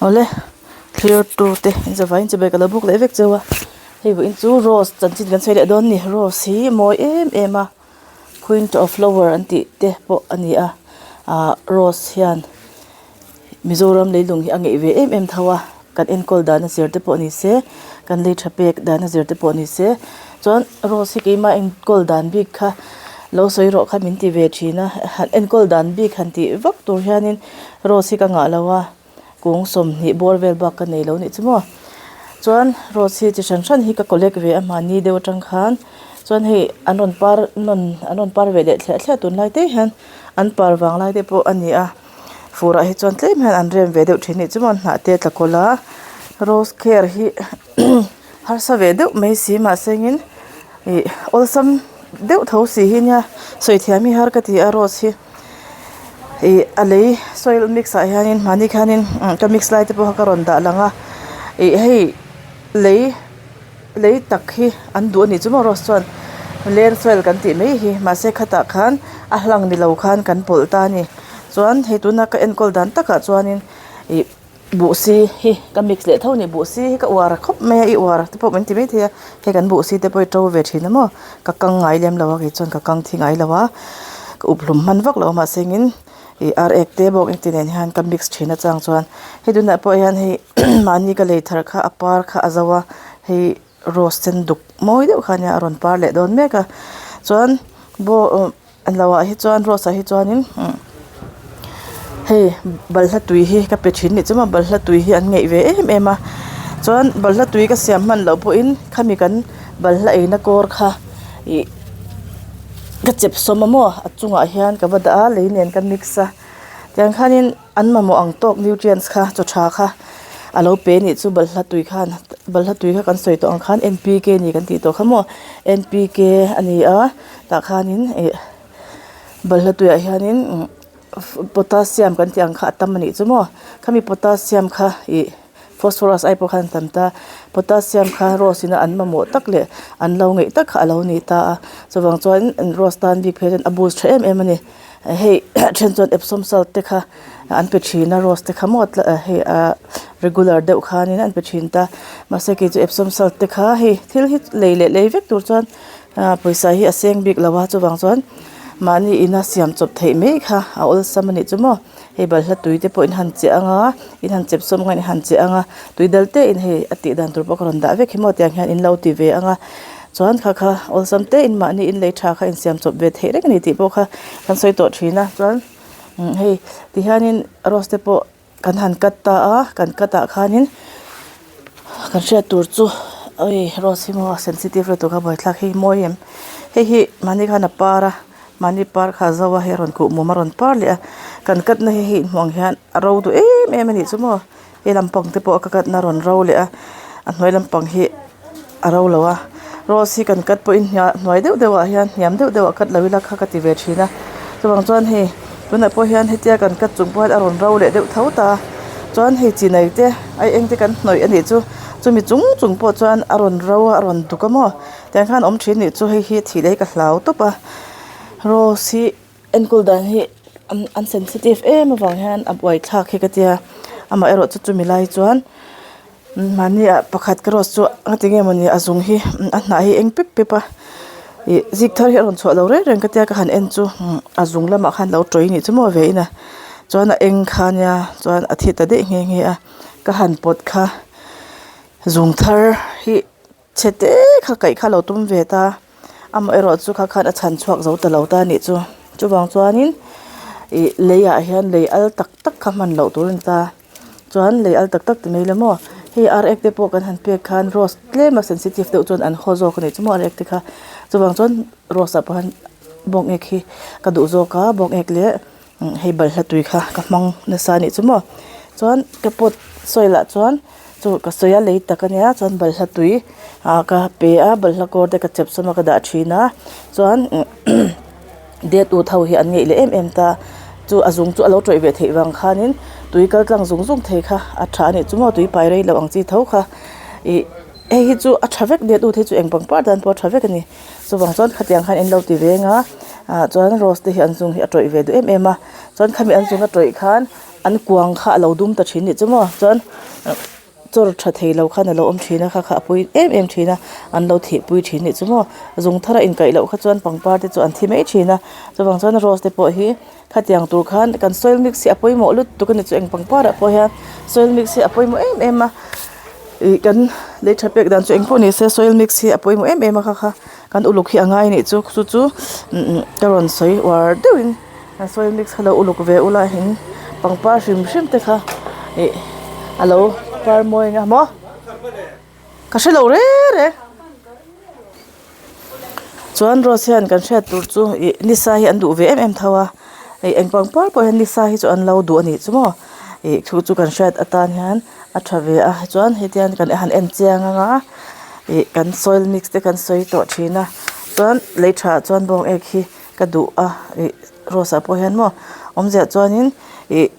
Awle thlir tu te in zavaiin chibai ka lo buk leh vek cheu a hei vawiin chu rose chanchin kan sawi leh dawn a ni rose hi mawi em em a queen of flower an tih te pawh a ni a ah rose hian mizoram leilung hi a ngeih ve em em tho a kan enkawl dan a zir te pawh ni se kan lei tha pek dan a zir te pawh ni se chuan rose hi keimah enkawl dan bik kha lo sawi rawh kha min ti ve thin a han enkawl dan bik han tih vak tur hianin rose hi ka ngah lo a kung 20 bawr vel bak ka nei lo nih chu maw chuan rose hi chi hran hran hi ka collect ve a mahni deuh atang khan chuan hei an rawn par nawn an rawn par ve leh thliah thliah tunlai te hian an par vang lai te pawh a ni a fur ah hi chuan tlem hian an rem ve deuh thin a nih chu maw hnah te a tla kawlh a rose care hi harsa ve deuh mai si mahsengin ih awlsam deuh tho si hi nia sawi thiam hi har ka ti a rose hi. Ih a lei soil mix ah hianin mahni khianin ka mix lai te pawh kha ka rawn dah lang a ih hei lei lei tak hi an duh a nih chu maw rose chuan land soil kan tih mai hi mahse khatah khan a hlang ni lo khan kan pawlh ta a ni chuan hei tuna ka enkawl dan takah chuanin ih. Buhsi hi ka mix leh tho a ni buhsi hi ka uar khawp mai a i uar te pawh min ti maithei a hei kan buhsi te pawh hi to ve thin a maw ka kang ngai lem lo a kei chuan ka kang thi ngai lo a ka up hlum hman vak lo a mahse engin ih ar ek te bawk engti nen hian ka mix thin a chang chuan hei tunah pawh hian hei mahni ka lei thar kha a par kha a zo a hei rose sen duk mawi deuh kha ania a rawn par leh dawn mek a chuan baw An lo ah hi chuan rose ah hi chuanin hei balhla tui hi ka pe thin nih chu maw balhla tui hi an ngeih ve em em a chuan balhla tui ka siam hman loh pawhin khami kan balhla eina kawr kha ih ka chep sawm a maw a chungah hian ka va dah a lei nen ka mix a tiang khanin an mamawh ang tawk nutrients kha chaw tha kha a lo pe nih chu balhla tui khan balhla tui kha kan sawi tawh ang khan N P K a ni kan tih tawh kha maw N P K a ni a tah khanin ih balhla tuiah hianin potassium kan tih ang kha a tam a nih chu maw khami potassium kha ih phosphorus ai pawh khan a tam ta potassium kha rose in a an mamawh tak leh an lo ngeih tak kha a lo ni ta a chuvang chuan rose tan bik phei chuan a boost tha em em a ni. Hei then chuan epsom salt te kha an pe thin a rose te kha maw hei ah regular deuh khanin an pe thin ta mahse kei chu epsom salt te kha hei thil hi lei leh lei vek tur chuan ah pawisa hi a seng bik lo a chuvang chuan mahni ina siam chawp theih mai kha a awlsam a nih chu maw hei balhla tui te pawh in han chiah ang a in han chep sawm ang a in han chiah ang a tui dal te in hei a tih dan tur pawh ka rawn dah vek hi maw tiang hian in lo ti ve ang a. Chuan kha kha awlsam te in mahni in lei tha kha insiam chawp ve theih reng a ni tih pawh kha kan sawi tawh thin a chuan hei tihianin rose te pawh kan han cut ta a kan cut ah khanin kan hriat tur chu oi rose hi maw a sensitive lutuk a buaithlak hi mawi em hei hi mahni khan a par a mahni par kha a zo a hei a rawn kuh mum a rawn par leh a kan cut na hi hei inhmuh ang hian a ro duh em em a nih chu maw. He lampang te pawh ka cut na a rawn ro leh a a hnuai lampang hi a ro lo a rose hi kan cut pawhin hnuai deuh deuh ah hian hniam deuh deuh ah cut lo ila kha ka ti ve thin a chuvang chuan hei tunah pawh hian hetia kan cut chung pawh hian a rawn ro leh deuh tho ta chuan hei chi nei te a eng te kan hnawih a nih chu chumi chung chung pawh chuan a rawn ro a a rawn duk a maw tiang khan awm thin a nih chu hei hi thih leh hi ka hlau tawp a rose hi. Enkawl dan hi an sensitive em avang hian a buaithlak hi ka tia amaherawh chu chumi lai chuan mahni ah pakhat ka rose chu a tinge mawni a zung hi a hnah hi a eng pep pep a ih zik thar hi a rawn chhuah lo reng reng ka tia ka han en chu a zung lamah khan lo tawih a nih chu maw ve in a chuan a eng kha nia chuan a thi ta daih nghe nghe a ka han pawt kha zung thar hi. Chhe te kha kaih kha lo tum ve ta amaherawh chu kha khan a chhan chhuak zo ta lo ta a nih chu chuvang chuanin ih lei ah hian lei al tak tak kha hman loh tur a ni ta chuan lei al tak tak ti mai ila maw hei ar ek te pawh kan han pek khan rose tlem a sensitive deuh chuan an haw zawk a nih chu maw ar ek te kha chuvang chuan rose ah pawh hian bawng ek hi ka duh zawk a bawng ek leh. Hei balhla tui kha ka hmang nasa a nih chu maw chuan ka pot soil ah chuan chu ka sawi a lei tak a nia chuan balhla tui ah ka pe a balhla kawr te ka chep sawm a ka dah thin a chuan det ut ho hi an ngeih leh em em ta chu a zung chu a lo tawih ve theih vang khanin tui kal tlang zung zung thei kha a tha a nih chu maw tui pai rei loh ang chi tho kha ih hei hi chu a tha vek det ut hi chu eng pangpar dan pawh a tha vek a ni. Chuvang chuan khatiang khan in lo ti veng a ah chuan rose te hi an zung hi a tawih ve duh em em a chuan khami an zung a tawih khan an kuang kha a lo dum ta thin nih chu maw chuan chawr tha thei lo khan a lo awm thin a kha kha a pawi em em thin a an lo thih pui thin nih chu maw zung thar a inkaih loh kha chuan pangpar te chu an thi mai thin a chuvang chuan rose te pawh hi khatiang tur khan kan soil mix hi a pawimawh lutuk a ni chu eng pangpar ah pawh hian soil mix hi a pawimawh em em a ih kan lei tha pek dan chu engpawh ni se soil mix hi a pawimawh em em a kha kha kan uluk hi a ngai a nih chu chu chu ka rawn sawi uar deuhin. A soil mix kha lo uluk ve ula in pangpar hrim hrim te kha ih a lo par mawi anga maw ka hrelo reng reng chuan rose hian kan hriat tur chu ih nisa hi an duh ve em em tho a ih eng pangpar pawh hian nisa hi chu an lo duh a nih chu maw ih chu chu kan hriat atan hian a tha ve a chuan hetiang kan han en chiang anga ih kan soil mix te kan sawi tawh thin a chuan lei tha ah chuan bawng ek hi. Ka duh a ih rose ah pawh hian maw awmzia chuanin ih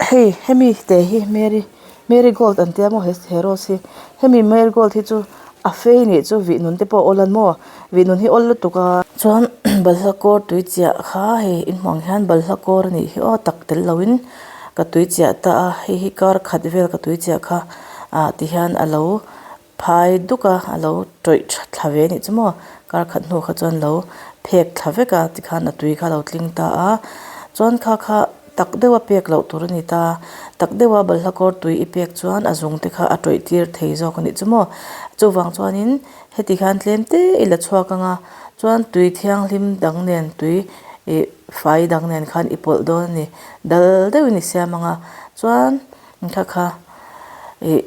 hei hemi te hi mary marigold an tia maw he rose hi hemi marigold hi chu a fei nih chu vih nun te pawh a awl a maw vih nun hi awl lutuk a. Chuan balhla kawr tui chiah kha hei inhmuh ang hian balhla kawr a nih hi aw tak tel loin ka tui chiah ta a hei hi kar khat vel ka tui chiah kha ah tihian a lo. Phai duk a a lo tawih tha thla ve anih chu maw kar khat hnu kha chuan lo phek thla vek a tikhan a tui kha a lo tling ta a chuan kha kha tak deuh a pek loh tur a ni ta tak deuh a balhla kawr tui i pek chuan a zung te kha a tawih tir thei zawk anih chu maw chuvang chuanin heti khan tlem te i la chhuak anga chuan tui thianghlim dang nen tui ih fai dang nen khan i pawlh dawn a ni dal deuhin i siam anga chuan kha kha ih.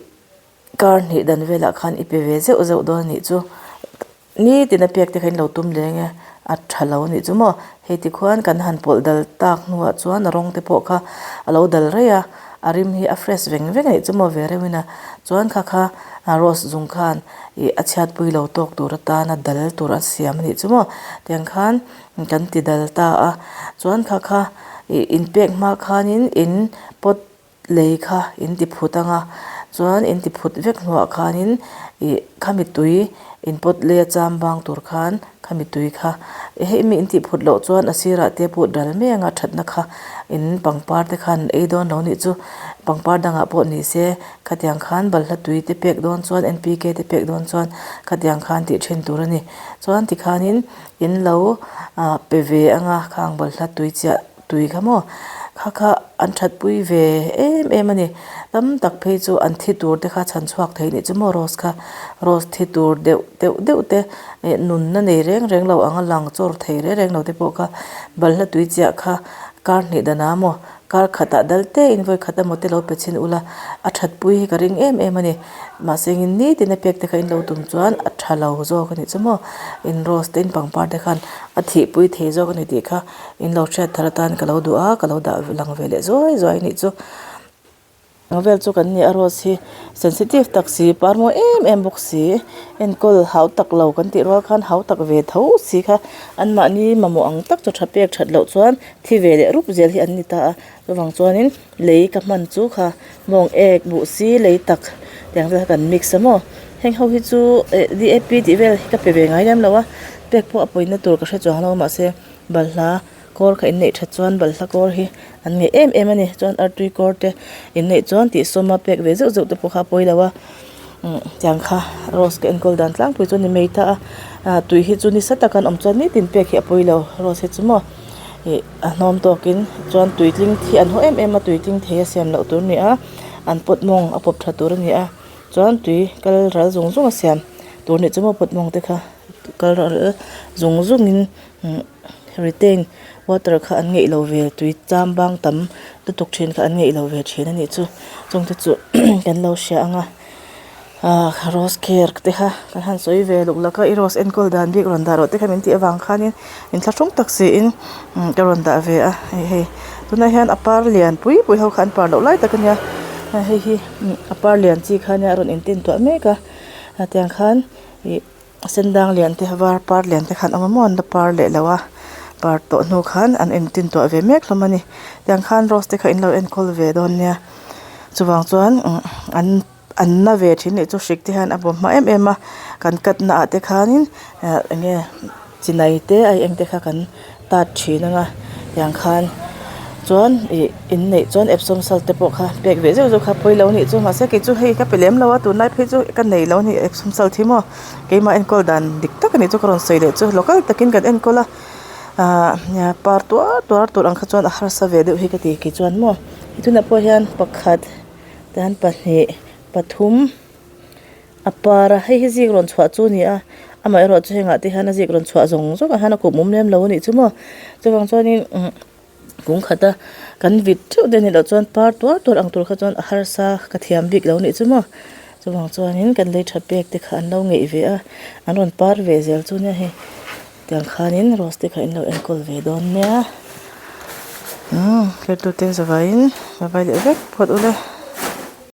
Kar hnih dan velah khan i pe ve zeuh zeuh dawn anih chu nitin a pek te kha in lo tum leng e a tha lo anih chu maw hei tikhuan kan han pawlh dal tak hnuah chuan a rawng te pawh kha a lo dal rei a a rim hi a fresh veng veng anih chu maw ve reuhin a chuan kha kha rose zung khan ih a chhiatpui lo tawk tur atana dal tur a siam anih chu maw tiang khan kan ti dal ta a chuan kha kha ih inpek hma khanin in pot. Lei kha in ti phut ang a chuan in ti phut vek hnuah khanin ih khami tui in pawt lei a cham bang tur khan khami tui kha hei mi in tih phut loh chuan a sirah te pawh dal mai anga thatna kha in pangpar te khan an ei dawn lo nih chu pangpar dangah pawh ni se khatiang khan balhla tui te pek dawn chuan N P K te pek dawn chuan khatiang khan tih thin tur a ni chuan tikhanin in lo ah pe ve anga khang balhla tui chiah. Tui kha maw? Kha kha an thatpui ve em em a ni. Tam tak phei chu an thi tur te kha chhan chhuak thei nih chu maw rose kha. Rose thi tur deuh deuh deuh te eh nunna nei reng reng lo ang a lang chawr thei reng reng lo te pawh kha balhla tui chiah kha kar hnih danah maw kar khatah dal te in vawi khat emaw te lo pe chhin ula a thatpui hi ka ring em em a ni. Mahse engin nitin a pek te kha in lo tum chuan a tha lo zawk a nih chu maw. In rose te in pangpar te khan a thihpui thei zawk a ni tih kha. In lo hriat thar atan ka lo duh a, ka lo dah lang ve leh zuai zuai anih chu. Ang vel chu kan ni a rose hi sensitive tak si par mawi em em bawk si enkawl hau tak lo kan tih rual khan hau tak ve tho si kha anmahni mamawh ang tak chu tha pek that loh chuan thi ve leh rup zel hi an ni ta a chuvang chuanin lei ka hman chu kha mawng ek buh si lei tak tiang vel kha kan mix a maw heng ho hi chu eh D A P tih vel hi ka pe ve ngai lem lo a pek pawh a pawina tur ka hre chuang lo mahse. Balhla kawr kha inneih that chuan balhla kawr hi an ngeih em em a ni chuan artui kawr te inneih chuan tih sawma pek ve zeuh zeuh te pawh kha a pawi lo a umm tiang kha rose ka enkawl dan tlangpui chu a ni mai ta a ah tui hi chu nisa taka an awm chuan nitin pek hi a pawi lo rose hi chu maw ih a hnawm tawkin chuan tui tling hi an haw em em a tui tling thei a siam loh tur a ni a an pawt mawng a pawp tha tur a ni a chuan tui kal ral zung zung a siam tur nih chu maw pawt mawng te kha kal ral zung zungin. Retain water kha an ngeih lo ve tui cham bang tam lutuk thin kha an ngeih lo ve thin a nih chu chung te chu kan lo hria ang a ah rose care te kha kan han sawi ve luk lak a i rose enkawl dan bik rawn dah rawh te kha min tih avang khanin inthlahrung tak siin ka rawn dah ve a hei hei tunah hian a par lian pui pui ho kha an par loh lai tak a nia hei hi a par lian chi kha nia a rawn intin tuah mek a tiang khan ih. A sen dang lian te a var par lian te khan awm a maw an la par leh lo a par tawh hnu khan an entin tuah ve mek hlawm a ni tiang khan rose te kha in lo enkawl ve dawn nia chuvang chuan umm an an na ve thin nih chu hrik te hian a bawm hma em em a kan cut na ah te khanin eh eng nge chinai te a eng te kha kan tat thin ang a tiang khan. Chuan ih inneih chuan epsom salt te pawh kha pek ve zeuh zeuh kha pawi lo a nih chu mahse kei chu hei ka pe lem lo a tunlai phei chu ka nei lo a ni epsom salt hi maw keimah enkawl dan dik tak a nih chu ka rawn sawi leh chu local takin kan enkawl a ahh nia par tuar tuar tur ang kha chuan a harsa ve deuh hi ka ti kei chuan maw tunah pawh hian pakhat tihian pahnih pathum. A par a, hei hi zik rawn chhuah chu a ni a, amaherawh chu hengah te hian a zik rawn chhuah zawng zawng ah hian a kum awm lem lo a nih chu maw chuvang chuanin umm kung khata kan vit theuh te a nih loh chuan par tuar tuar ang tur kha chuan a harsa ka thiam bik lo a nih chu maw chuvang chuanin kan lei tha pek te kha an lo ngeih ve a an rawn par ve zel chu nia hei tiang khanin rose te kha in lo enkawl ve dawn nia umm thlir tute zavaiin va vai leh vek phawt ula.